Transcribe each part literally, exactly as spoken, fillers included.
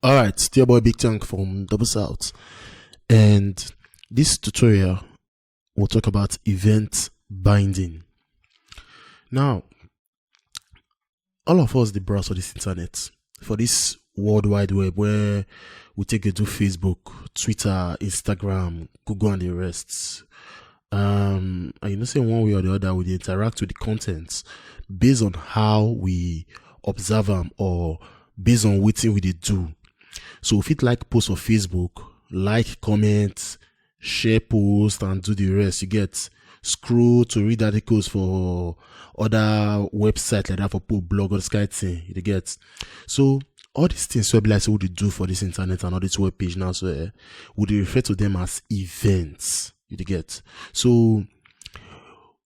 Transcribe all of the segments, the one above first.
All right, it's your boy Big Tank from Double South, and this tutorial will talk about event binding. Now, all of us dey browse for this internet, for this world wide web where we take dey do Facebook, Twitter, Instagram, Google, and the rest. Um, and you know, say one way or the other, we dey interact with the content based on how we observe am or based on wetin we dey do. So we fit like post for Facebook, like, comment, share post, and do the rest. You get, scroll to read articles for other website like that, for post blog, all this kind of thing. You dey get. So all these things wey be like say we dey do for this internet and all this web page now, so eh, we dey refer to them as events. You dey get. So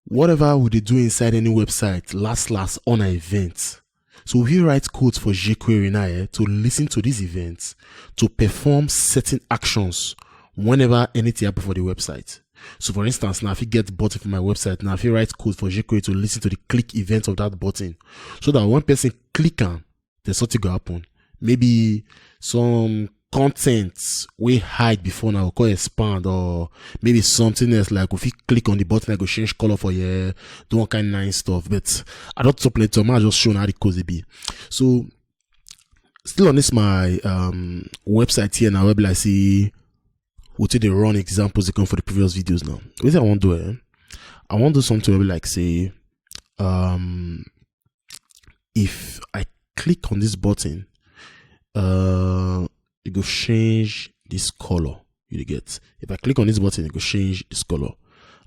whatever we dey do inside any website, last last on an event. So we write code for jQuery now eh, to listen to these events, to perform certain actions whenever anything happen for the website. So for instance, now if you get button for my website, now if you write code for jQuery to listen to the click event of that button, so that when person click am, there's something go happen. Maybe some content wey hide before now go expand, or maybe something else, like if you click on the button, I go change color for you, do one kind nice stuff. But I don't stop later, I just show how the code dey be. So still on this my um website here now, web like see we take the run examples they come for the previous videos now. What I want to do, eh? I want to do something where like say um if I click on this button, uh it go change this color. You dey get. If I click on this button, it go change this color.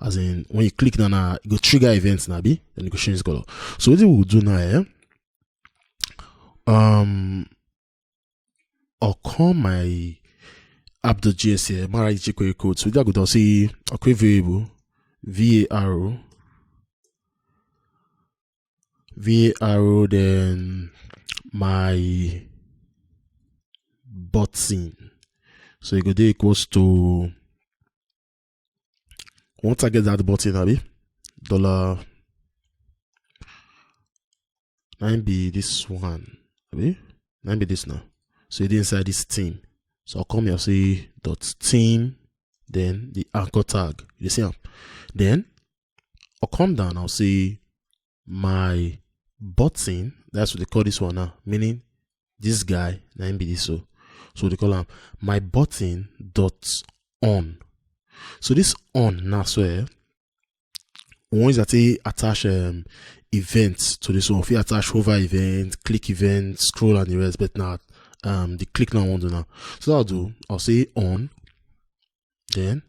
As in, when you click now, now it go trigger events now, be then it go change this color. So what we will do now, eh? Um, I'll call my app.js here, my jQuery code. So that go down, say, okay, variable, V A R O, V A R O, then my button. So it go dey equals to, once I get that button, abi, dollar, nine be this one, abi, nine be this now. So it dey inside this theme. So I'll come here, say dot theme, then the anchor tag. You see am? Then I'll come down, I'll say my button. That's what they call this one now, meaning this guy, na him be this so. So they call am my button dot on. So this on now, so eh, once I say attach um event to this one, if you attach hover event, click event, scroll and the rest, but now um the click now I want to now. So what I'll do, I'll say on, then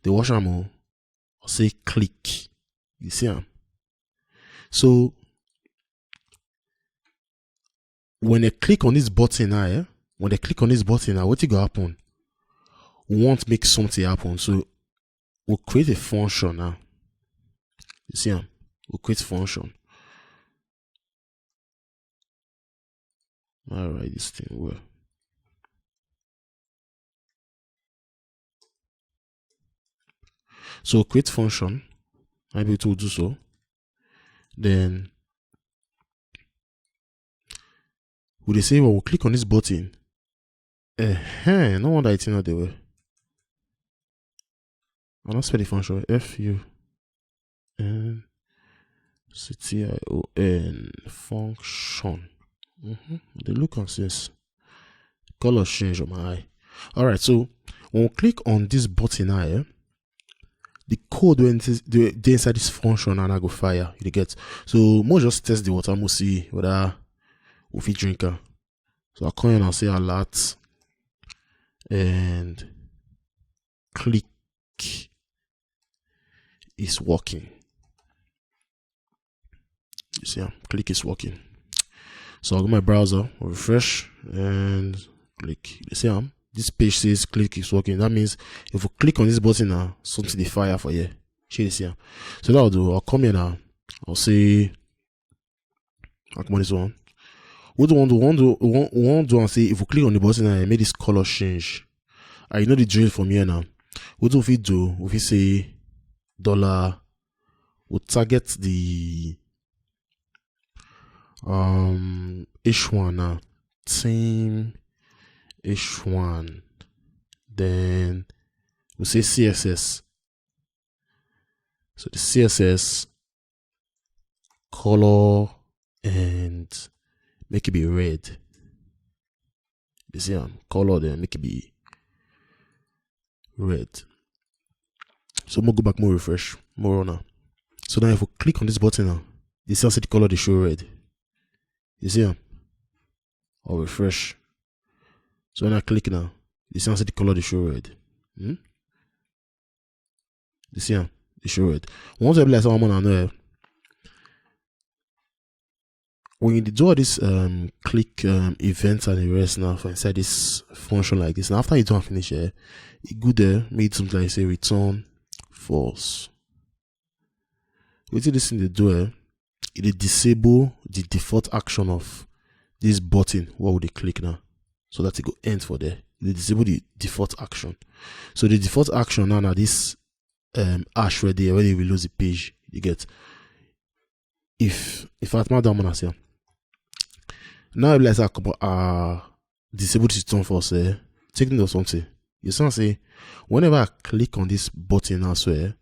they watch am all, I'll say click. You see am? So when they click on this button now, eh, when they click on this button now, what it go happen? We want make something happen. So we'll create a function now. You see am? We'll create function. All right, this thing well. So create function. I be able to do so. Then we dey say when we click on this button, eh, no wonder it's not the way. I don't spell the function. F U N C T I O N, function. Mm-hmm. They look and since color change on my eye. All right, so when we click on this button now, eh, the code wey dey dey inside this function and I go fire. You dey get. So more just test the water, we'll see whether we fit drink am. So I come in and say alert and click is working. You see am? Click is working. So I'll go my browser, refresh, and click. You see am? This page says click is working. That means if we click on this button now, something dey fire for here. Shey you see am? So that I'll do, I'll come here now. I'll say, I'll come on this one. What do we want to do? We want to, we want, we want to do and say if we click on the button and make this color change. I know the drill from here now. What do we do? We say dollar. We'll target the um H one now. Team H one. Then we say C S S. So the C S S color and make it be red. You see, um, color then make it be red. So we'll go back, more refresh, more now. So now if we click on this button now, you see how the color they show red. You see, um, or refresh. So when I click now, you see how the color they show red. Hmm? You see, um, they show red. Once I be like someone I know, eh, when you do all this um click um events and the rest now for inside this function like this, now after you don't finish here, it good there made something like say return false. Wetin this thing dey do, eh? It dey disable the default action of this button. What would they click now? So that it go end for there. They disable the default action. So the default action now, now this um hash right there, where they will lose the page. You get, if if I my down here. Now I realize I come uh disable this turn for say take note of something. You see, say whenever I click on this button, I swear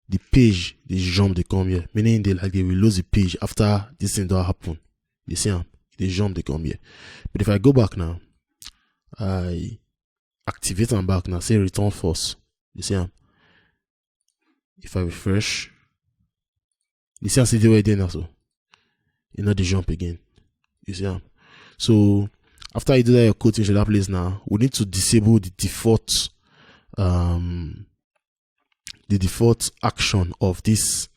the page, they jump, they come here, meaning they like they will lose the page after this thing don't happen. You see, um, they jump, they come here. But if I go back now, I activate and back now, say return false. You see, um, if I refresh, you see, I see the way there now, so you know they jump again. You see, um, so after you do that, your code change to that place now, we need to disable the default, um, the default action of this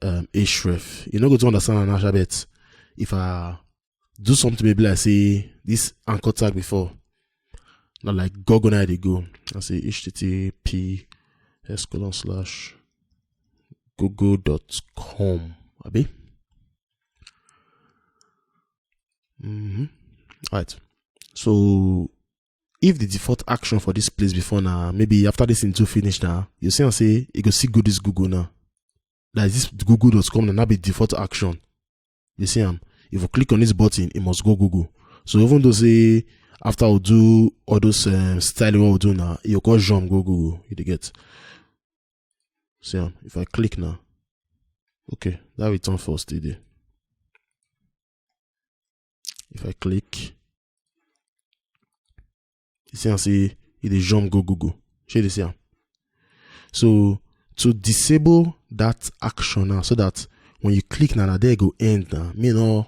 um, href. You're not going to understand an alphabet if I do something maybe like say this anchor tag before. Not like Google now they go. I say H T T P S colon slash google dot com. Abi? Mm-hmm. Right. So if the default action for this place before now, maybe after this into finish now, you see and say you go see good this Google now. That is this google dot com now, now be default action. You see, um, if you click on this button, it must go Google. So even though say after we do all those um, styling what we do now, you go jump go Google. You dey get. See, um, if I click now, okay, that return false still there. If I click, you see, I see it is jump go Google. Shey you see am? So to disable that action now, so that when you click now, na there e go end now. Me no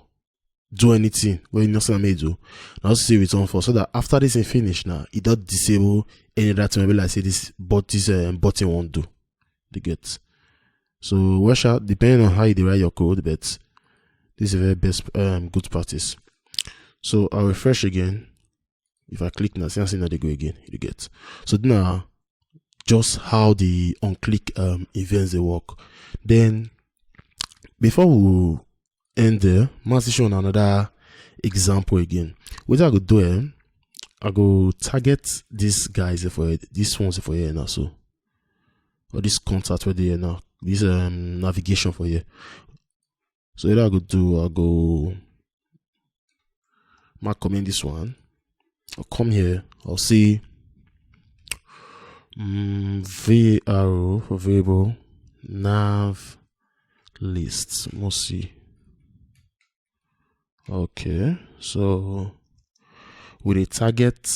do anything when you know say I may do. Now also say return false, so that after this thing finish now, it don't disable any other thing. Maybe like say this, but this um, button won't do. You get. So watch out, depending on how you dey write your code, but this is a very best um, good practice. So I'll refresh again. If I click now, see, I see now they go again. You get. So now, just how the on-click um, events they work. Then, before we end there, must show another example again. What I go do, eh? I go target these guys for it, these ones for here now. So, or this contact where they are now, this um navigation for here. So what I go do, I go mark comment this one. I'll come here. I'll see um, V R O for variable nav list. We'll see. Okay, so with a target,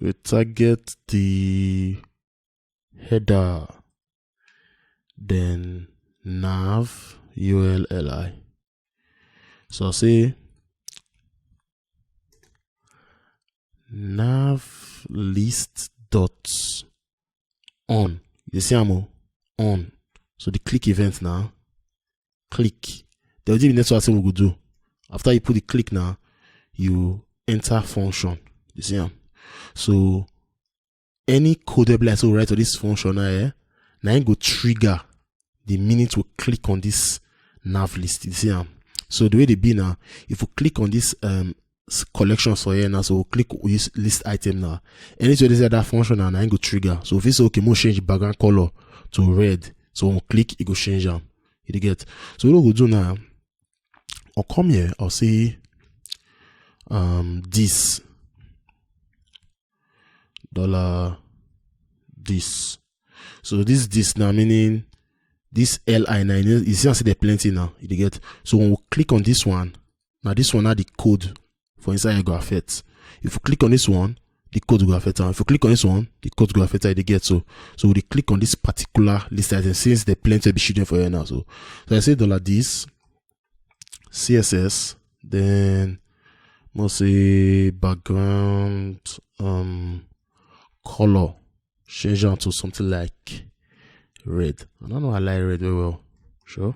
we target the header, then nav U L L I. So I'll say nav list dot on. You see, I'm on. So the click event now. Click. There will be the next one I say we go do. After you put the click now, you enter function. You see am? So any code wey be like say we write for this function now, eh, na im go trigger the minute we click on this nav list. You see am? So the way they be now, if we click on this um s- collection for here now, so we click this list item now. Anything wey dey say that function now, na im go trigger. So if you say okay, mo change background color to red, so when we click, it go change am. You dey get? So what we go do now? I'll come here, I'll say um this dollar this. So this this now, meaning this L I nine, you see, I see the plenty now. You get, so when we click on this one, now this one now the code for inside go affect. If you click on this one, the code go affect. And if you click on this one, the code go affect. You get, so so we click on this particular list item since the plenty be shooting for here now. So so I say dollar this C S S, then must say background um color, change it to something like red. I don't know, I like red very well. Sure.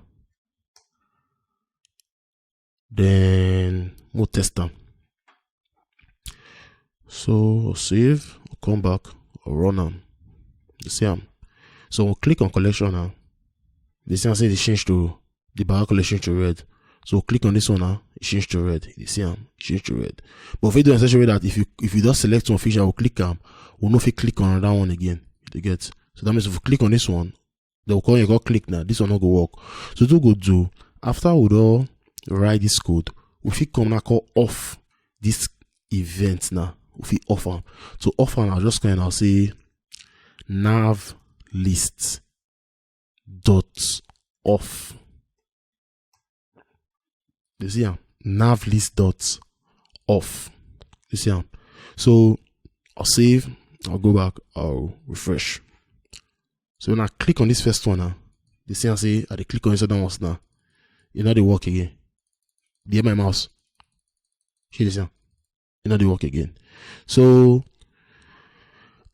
Then we'll test them. So I'll save, I'll come back, I'll run them. You see them. So we'll click on collection now. This thing say they change to the bar collection to red. So click on this one now, it change to red. You see them, change to red. But if you do essentially that, if you if you just select one feature, we'll click them. We'll not click on that one again. You get, so that means if we click on this one, they'll call you go click now. This one not go work. So to go do, after we do write this code, we fit come now call off this event now. We fit off am. So off am, I'll just go and I'll say nav list dot off. You see am? Nav list dot off. You see am? So I'll save, I'll go back, I'll refresh. So when I click on this first one now, they see I say I dey click on this other ones now. You know they work again. They my mouse. See this one. You know they work again. So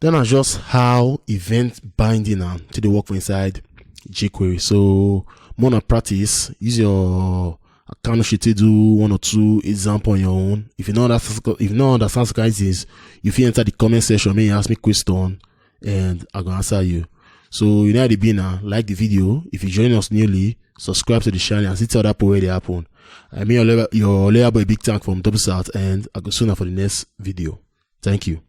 then I just how event binding now to the work for inside jQuery. So more on practice, use your account sheet to do one or two example on your own. If you know that, if you know understand guys is, if you enter the comment section, may you ask me question and I go answer you. So you know how they be now. Like the video. If you join us newly, subscribe to the channel and see other power they happen. I mean your your layer boy big tank from Double South, and I go soon for the next video. Thank you.